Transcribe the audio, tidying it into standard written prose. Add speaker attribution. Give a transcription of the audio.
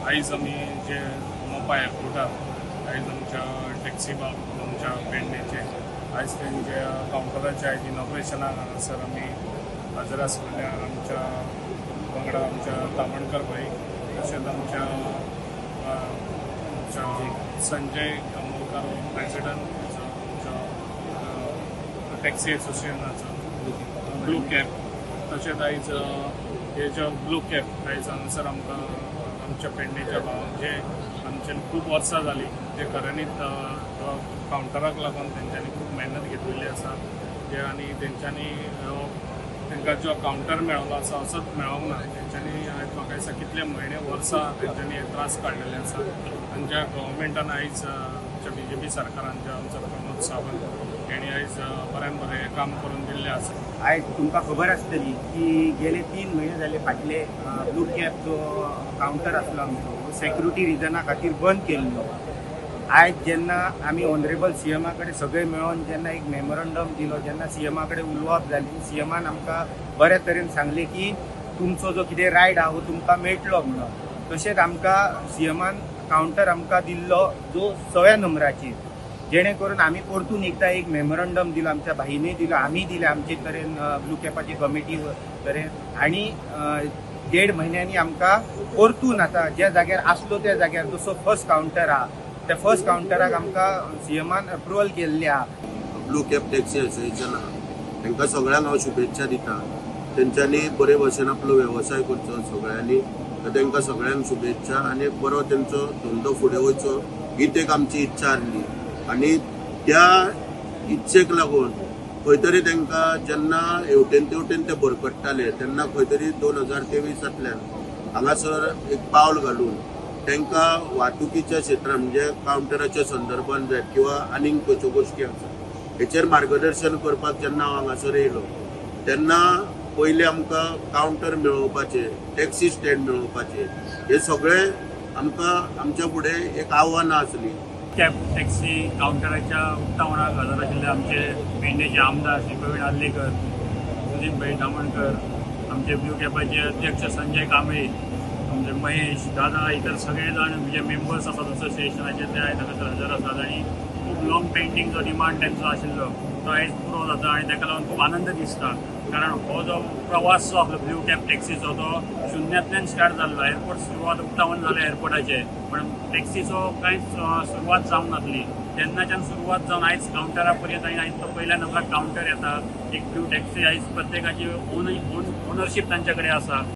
Speaker 1: आयज आमी जे मोपा एअरपोर्टार आयज आमच्या टॅक्सी बाब आमच्या पेडणेचे आयज तेंच्या कावंटराचे आयज इनॉग्रेशनाक हांगासर आमी हजर आसलेल्या आमच्या वांगडा आमच्या तामणकर भाई, तशेंच आमच्या संजय आमोलकर प्रेसिडंट आमच्या टॅक्सी एसोसिएशनाचो ब्लू कॅब, तशेंच आयज हे जे ब्लू कॅब आयज हांगासर आमकां आमच्या पेडणेच्या भावांक जे आमच्यान खूब वर्सां जाली ते खऱ्यांनीच कावंटराक लागून तेंच्यांनी खूब मेहनत घेतलेली आसा जे आनी तेंच्यांनी तांकां जो कावंटर मेळ्ळो आसा असोच मेळोंक ना. तेंच्यांनी आयज म्हाका दिसता कितले म्हयने वर्सां तेंच्यांनी हे त्रास काडलेले आसा. आनी ज्या गव्हर्मेंटान आयज आमच्या बीजेपी सरकारान ज्या आमचो प्रमोद सावंत हेणी आयज बऱ्यान बरें हें काम करून दिल्लें आसा.
Speaker 2: आयज तुमकां खबर आसतली की गेले 3 म्हयने जाले फाटले ब्लू कॅब जो कावंटर आसलो आमचो सेक्युरिटी रिजना खातीर बंद केल्लो. आयज जेन्ना आमी ऑनरेबल सीएमा कडेन सगळे मेळोन जेन्ना एक मेमोरंडम दिलो, जेन्ना सीएमा कडेन उलोवप जाली, सीएमान आमकां बऱ्या तरेन सांगलें की तुमचो जो कितें रायड आहा हो तुमकां मेळटलो म्हणून. तशेंच आमकां सीएमान कावंटर आमकां दिल्लो जो 6व्या नंबराचेर, जेणे करून आमी परतून एकदां एक मेमोरंडम दिलो, आमच्या भाईनूय दिलो, आमी दिले आमचे तरेन ब्लू कॅपाची कमिटी तरेन. आनी 1.5 म्हयन्यांनी आमकां परतून आतां ज्या जाग्यार आसलो त्या जाग्यार जसो फर्स्ट कावंटर आहा त्या फर्स्ट कावंटराक आमकां सीएमान अप्रुवल केल्लें आहा.
Speaker 3: ब्लू कॅब टॅक्सी एसोसिएशन आहा तांकां सगळ्यांक हांव शुभेच्छा दिता. तेंच्यांनी बरे भशेन आपलो वेवसाय करचो सगळ्यांनी, तांकां सगळ्यांक शुभेच्छा आनी बरो तेंचो धंदो फुडें वचचो हीच एक आमची इच्छा आसली. आनी त्या इच्छेक लागून खंय तरी तांकां जेन्ना हेवटेन तेवटेन ते भरकट्टाले तेन्ना खंय तरी 2023 हांगासर एक पावल घालून तांकां वाहतुकीच्या क्षेत्रान म्हणजे कावंटराच्या संदर्भान जायत किंवा आनीक खंयच्यो गोश्टी आसा हेचेर मार्गदर्शन करपाक जेन्ना हांव हांगासर येयलो तेन्ना पयलीं आमकां कावंटर मेळोवपाचें, टॅक्सी स्टँड मेळोवपाचें हे सगळें आमकां आमच्या फुडें एक आव्हानां आसलीं.
Speaker 4: कॅब टॅक्सी कावंटराच्या उक्तावणाक हजर आशिल्ले आमचे पेडणेचे आमदार श्री प्रवीण आर्लेकर, सुदीप भाई तामणकर, आमचे ब्लू कॅबाचे अध्यक्ष संजय कांबळे, आमचे महेश दादा, इतर सगळे जाण जे मेंबर्स आसात असोसिएशनाचे ते आयज हांगासर हजर आसात. आनी खूब लॉंग पेंडींग जो डिमांड तांचो आशिल्लो तो आयज पुरो जाता आनी ताका लागून खूब आनंद दिसता. कारण हो जो प्रवास जो आपलो ब्लू कॅब टॅक्सीचो तो शुन्यांतल्यान स्टार्ट जाल्लो. एअरपोर्ट सुरवात उक्तावण जालें एअरपोर्टाचें, पण टॅक्सीचो कांयच सुरवात जावंक नासली. तेन्नाच्यान सुरवात जावन आयज कावंटरा पर्यंत आनी आयज तो पयल्या नंबराक कावंटर येता. एक ब्लू टॅक्सी आयज प्रत्येकाची ओनरशीप तांच्या कडेन आसा.